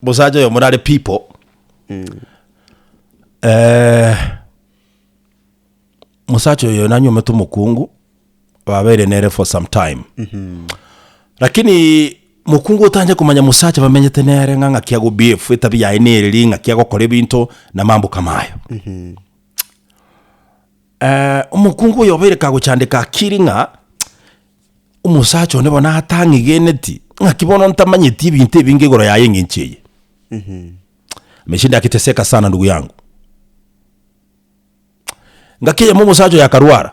Mosacha oyomo nare people eh, mosacha oyo nanyuomete omokungu babeire nere for some time lakini mokungu otanche komanya mosacha bamenyete nere ng'a ng'aki ago behave etabia yaye nereri ng'aki agokora ebinto na mambo kama ayo. Omokungu oyo obeire kagochandeka akiri ng'a. Omosacha one bono atang'egeneti, ng'aki bono ntamanyeti ebinto ebinge igoro yaye eng'encho eye. Ameshinda akiteseka sana ndugu yangu. Ngaki eyemo omosacha oyo akarwara.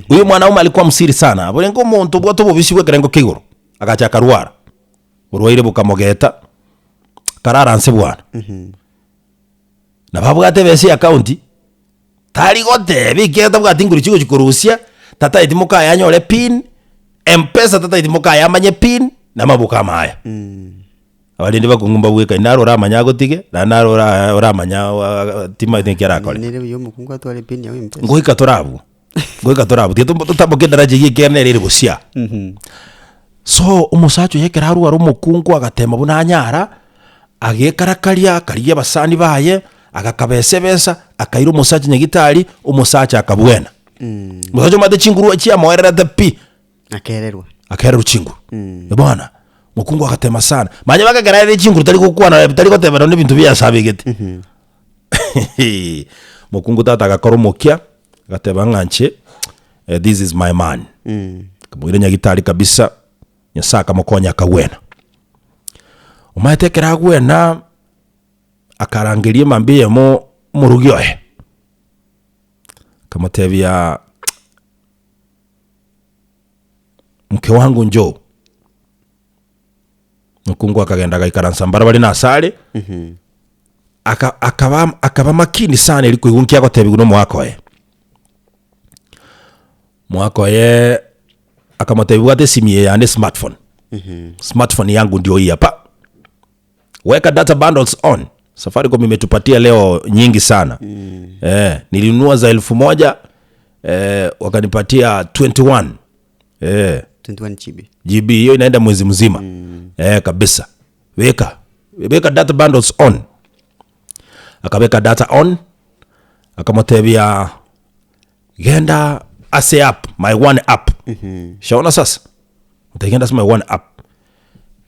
Huyu mwanaume alikuwa msiri sana, aborenge omonto obwate obobisi bwa ekerengo kia igoro, agacha akarwara, oborwaire bokamogeta, akarara nse bwana. Nabo abwate ebesa eakaunti. Tari goteba ekiagera tabwati nguru chigochi korusia, tataeti mokaye anyore pin, mpesa tataeti mokaye amanye pin, na amaboko amaya. Abarende bakong'u mbabwekaine naro oramanye agotige, naende naro ora oramanya timanyeti naki arakore. Nere buya omokungu atware epin yago mpesa. Ngoika tore abwo, ngoika tore abwo, tiga tobo totamboke edaraja eywo ekiagera nere ere bosio aa. So, omosacha oyo ekero arware omokungu agatema buna anyara, Agekarakaria, akarigia abasani baye, agakabesa ebesa, akaira omosacha nyagitari, omosacha akabwena. Omosacha omanyete chinguru chiamoererete pi, Akererwa. akererwa chinguru. Bwana, mokungu agatema sana. Manya mpaka ekero aerire chinguru tari gokwana tari goteba nonye ebinto bia ase abegete. Mokungu tata agakora omokia, agateba ng'a inche, this is my man. Akamoira nyagitari kabisa. Nyasae akamokonya akagwena. Omanyete ekero agwena, akarangeria emambia eyemo omorugi oye, akamotebia mke wangu njoo. Omokungu akagenda agaikaransa mbarabare na ase are, aka- akaba akaba makini sana eri koigwa nki agotebiwa na omogaka oye. Omogaka oye akamotebia bwata esimi eye yane smartphone, smartphone yangu ndio hii hapa, weka data bundles on. Safaricom imetupatia leo nyingi sana eh, nilinunua za elfu moja eh, wakanipatia 21 eh, 21 GB. GB hiyo inaenda mwezi mzima eh, kabisa. Weka weka data bundles on, akaweka data on, akamotebia Genda ase app, my one app. Shaona sasa? Motebia genda ase my one app.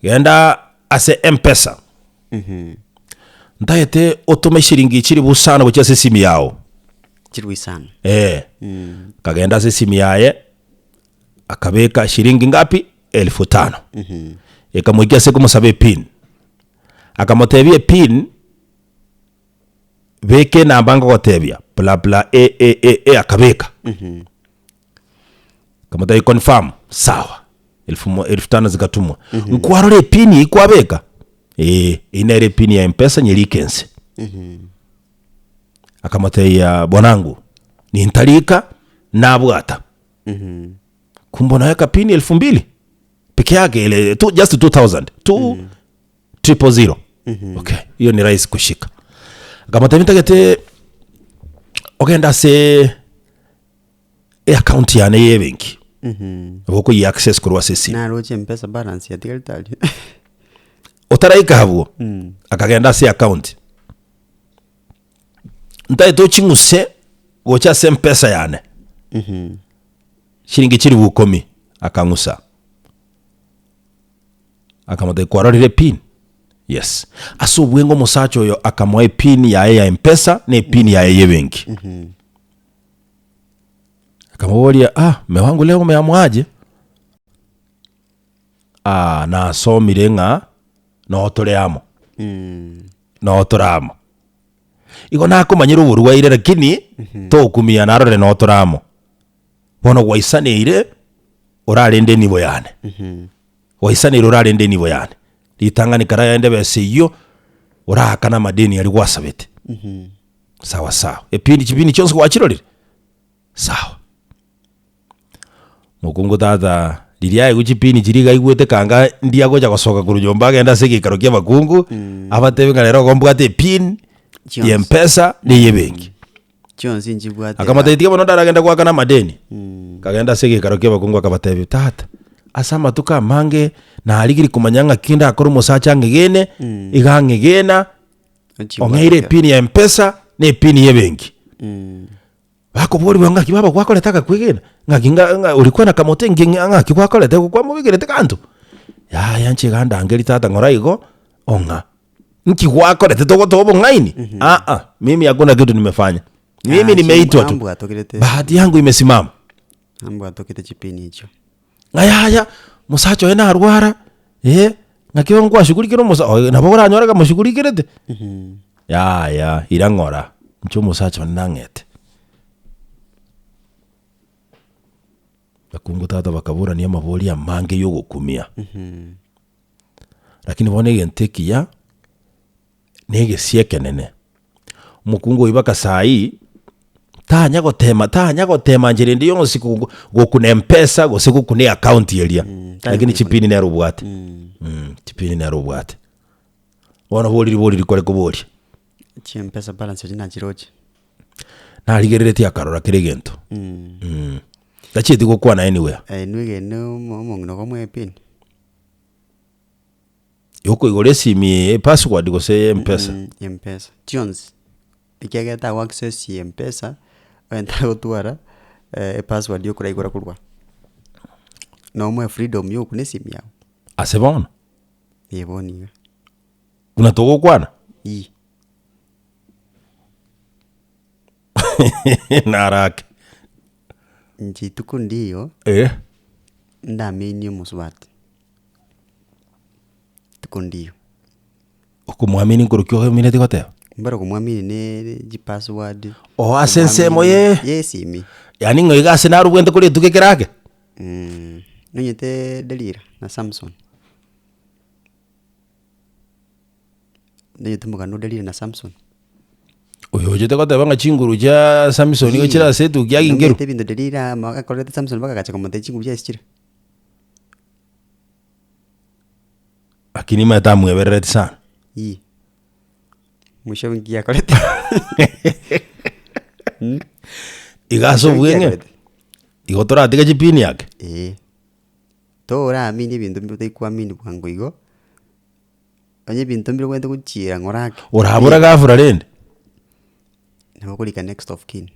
Genda ase mpesa. Ntagete otome shiringi chilifu isano gochia ase esimi yao. Chilifu isano. Eh. Akagenda ase esimi yaye, akabeka shiringi ngapi? Elfu tano. Ekamoikia ase komosaba epin. Akamotebia epin. Beka enamba nkogotebia bla bla e e e e akabeka. Akamotebia confirm, sawa. Elfu mo elfu tano zikatumwa. Nkwarora epini eywo kwabeka? Ee, eywo nere epini ya mpesa nyerike inse. Akamotebia bwanangu, nintarika, nabwata. Kumbe unaweka pini elfu mbili peke yake ile tu, just 2000 two triple zero okay hiyo ni rahisi kushika akamotebia ntagete ogende ase eaccount yane ya ebenki nabo okoyi access korwa ase esimi Naroche mpesa balance yatigarete aria. otaraika abwo akagenda ase account ntagete oching'use gocha ase mpesa yane chiringi chilifu ikomi akang'usa Akamotebia, Kwarorire epini? Yes. Ase obwenge omosacha oyo akamoa epini yaye ya Mpesa na epini yaye y'ebenki. Akamoboria, ah, mme wangu leo umeamuaje? Ah, nasomire ng'a noo tore amo. Noo tore amo. Igo nakomanyera oborwaire lakini tokumia narorire noo tore amo. Bono gwaisaneire orarende enibo yane. Gwaisaneire orarende enibo yane. Ritang'ani karaende ebesa eyio, oraakane amadeni aria gwasabete. Sawa sawa. Epini chipini chionsi gwachirorire? Sawa. Mokungu tata, riria aigwe chipini chiria iga aigwete kanga ndi agocha gosoka korwa nyomba agende ase egeikaro kia abakungu, abatebie ng'a rero igo mbwate epin Chionsi. ya mpesa na eye ebenki. Chionsi nchibwate Akamotebia, tiga bono ndaragende goakana amadeni. Akagenda ase egeikaro kia abakungu akabatebia, tata, Ase amatuko amange narigirie komanya ng'aki ndakore omosacha ang'egene, iga ang'egena, ong'eire epini ya mpesa na epini ya ebenki. Bakoborigwa ng'aki baba gwakorete agakwegena, ng'aki nga ng'a orikwana na kamote nki ng'a ng'aki gwakorete kwamobekerete kanto? Yaya inche iga ndangerie tata ng'ora igo, ong'a. Nki gwakorete togotoa obong'aini? Aa, mimi hakuna kitu nimefanya. Mimi nimeitwa tu. Ambwatokirete Bahati yangu imesimama. ambwatokete chipini echio. Ng'a yaya, mosacha oye narwara, eh, ng'aki bono kwashugurikire omosa oyo nabo oranyore kamoshugurikerete. Yaya, ira ng'ora, inche omosacha one nang'ete. Bakungu tata bakaborania amabori amange ya ogokumia. Lakini bono egento ekiya, na egesie ekenene, omokungu oyio mpaka saii, tanya gotema tanya gotema nchera ende yonsi go- gokuna empesa gose gokuna eaccount eria, lakini chipini nere obwate chipini nere obwate. Bono bori ribori rikore koboria. Chimpesa balance echi nachiroche. Narigereretie akarora kera egento tachieti gokwana anywhere. Aye nwegene omo- omong'ina okomoa epini. Yokoigora esimi eye password gose ya mpesa? Mpesa, chionsi, ekiagera tago access ya mpesa, onye tagotwara epassword yokoraigora korwa, nomoe freedom ya gokuna esimi yago. Ase bono? Eh bono iga. Buna togokwana? Ii. Narake. Inche rituko ndiyo, Eh. ndameinie omosubati, rituko ndiyo. Okomwamini nkorokia omineti goteba? Mbare komwamini ne chipassword. Oo ase ensemo ye. Ye esimi. Yaani ng'a iga ase narobwente kore etuko ekere ake? Nonyete Delila na Samson. Nonyete omogano o Delila na Samson. Oyo ochete goteba ng'a chinguru chia Samson nigo chire ase etukia aginkerwe. Nomanyete ebinto Delila ama akorete Samson mpaka agacha komotebia chinguru chiaye chichire. Lakini omanyete amweberereti sana. Ii. Mwisho nki akorete? Iga ase Mwisho nki obweng'e, akorete? igo toratige chipini ake. Eeh. Toraamini ebinto mbire otaikuamini bwango igo, onye ebinto mbire obwenerete gochiira ng'ora ake. Orabora ghafla rende. Nabo okorika next of kin.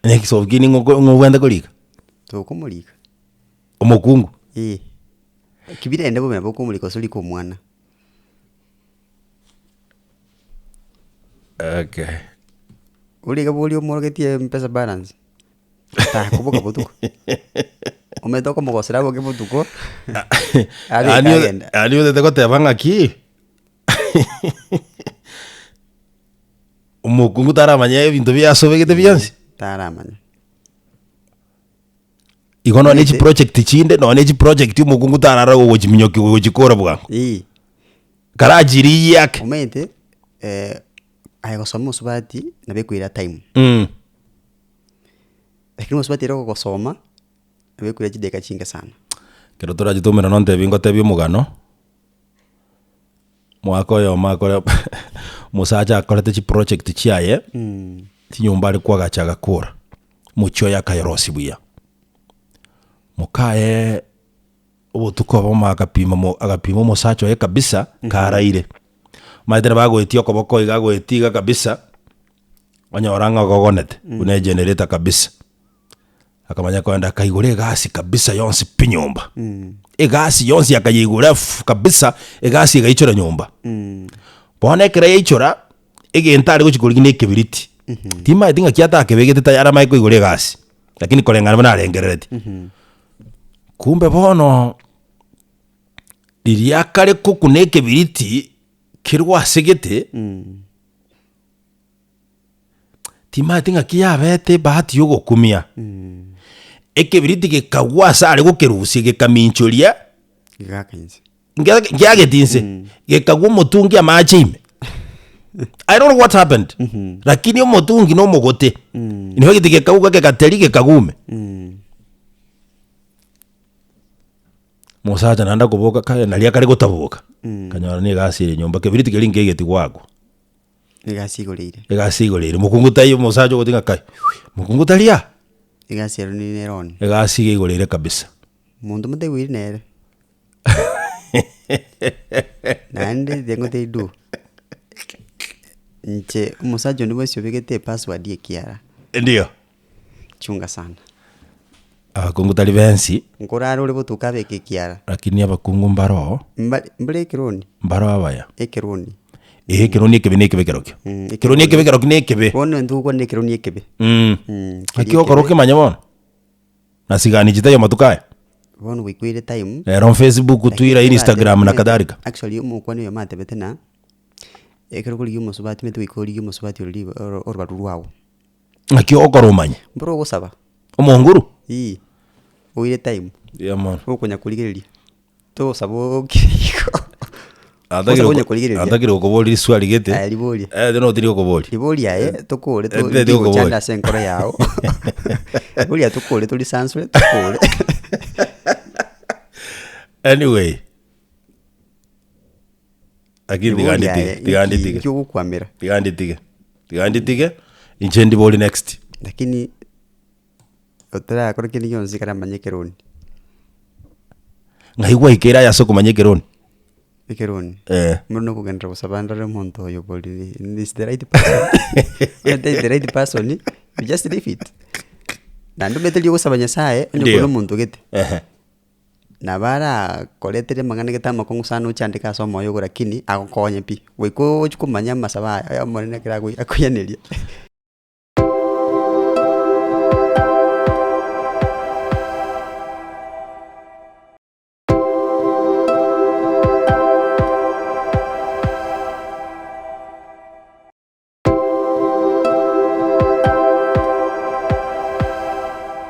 Next of kin ng'o ng'o obwenerete korika? Tokomorika. Omokungu. Eeh. Kibirende rende bobe nabo okomorika gose orike omwana. Okay. Ore iga boria omorogetie mpesa balance, takoboka botuko, omanyete okomogosera aboke botuko, abeke Yaani agende. yaani otete goteba ng'aki, omokungu taramanya ebinto biasobegete bionsi? Taramanya. Igo nonye ne chiproject chinde, nonye ne chiproject omokungu tarara ogochiminyokia gochikora bwango. Eeh. Karachirie ake. Omanyete aye gosoma omosubati nabo ekoira time. Lakini omosubati ere ogosoma, nabo ekoira chidakika chinke sana. Ekero torache toumerane ontebie ngotebie omogano, omogaka oyomo akore omosacha akorete chiproject chiaye, chinyomba are koagacha agakora, omochie oye akayorosia buya. Mokaye obotuko obomo agapima mo agapima omosacha oye kabisa, karaire, omanyete nabo agoetia okoboko iga agoetia iga kabisa, onyora ng'a ogogonete buna egenerator kabisa. Akamanya kogenda akaigora egasi kabisa yonsi pi nyomba. Egasi yonsi akayeigora fu kabisa, egasi egaichora nyomba. Bono ekero yaichora, egento are gochi korigia na ekebiriti. Timanyeti ng'aki atakebegete tayari amanye koigora egasi, lakini koreng'ana buna arengereretie. Kumbe bono, riria kare kokuna ekebiriti, kerwe ase gete. Timanyeti ng'aki yabete ebahati y'ogokumia, ekebiriti gekagwa ase are gokerusia gekaminchoria, Gegaaka inse. nge- ngeageti inse, gekagwa omotungi amache ime. I don't know what happened, lakini omotungi na omogote, in fact gekauga gegateri gekagwa ime. Omosacha naende akoboka kaye naria akare gotaboka, akanyora na egasi ere nyomba, kebiriti keria nkegeti goakwa. Egasi igoreire. Egasi igoreire, mokungu taiyo omosacha ogotiga kai, mokungu tari aa? Egasi ero nere one. Egasi iga igoro ere kabisa. Monto motaigwiri nere. Naende riria ngotebia du, inche omosacha onde bwensi obegete epassword ekiara, Ndio. chunga sana. Abakungu tari bensi. Nkorara ore botuko abeke ekiara. Lakini abakungu mbaroo. Mbare mbare ekeroni. Mbaroo abaya. Ekeroni. Eeh ekeroni ekebe na ekebe kerokio. Ekeroni ekebe kerokio na ekebe. Bono intwe gokwana ekeroni ekebe. Naki okora okemanya bono? Na sigani chitaiyo amatuko aya. Bono goikweire time. Rero Facebook, Twitter, Instagram na kadhalika. Actually omokwana oyomo atebete ng'a, ekero okorigia omosubati omanyete goika origie omosubati ore riba oro orobaru rwago. Naki ogokora omanye? Mboro ogosaba. Omonguru? Eeh, oire time. Mbuya mono. Okonya korigereria, togosaba okire igo. Atagire Gose onya korigereria. Atagire gokoboria riswali gete. Aye riborie. Eh, tino otiri gokoboria. Riboria aye tokore to Eh, tiri rigochanda gokoboria. ase enkoro yago. Riboria tokore torisansure tokore. Anyway. Lakini tiga Riboria nditige, aye, tiga inki nditige. inki ogokwamera? Tiga nditige. Tiga nditige, inche ndibori next. Lakini otarakora kende gionsi karamanye ekeroni. Ng'ai gwaikeire aye ase okomanya ekeroni? Ekeroni? Eh. Bono okogenderera gosaba ndore omonto oyo bori is the right person onye tari the right person you just leave it. Naende omanyete riria ogosaba nyasaye, onye Ndio. kore omonto gete, Ehe. nabo arakoretere amang'ana gete amakong'u sana ochandeke ase omoyo ogo lakini agokonye pi, goika ochi komanya amasabo aya omonene ekero akoyaneria.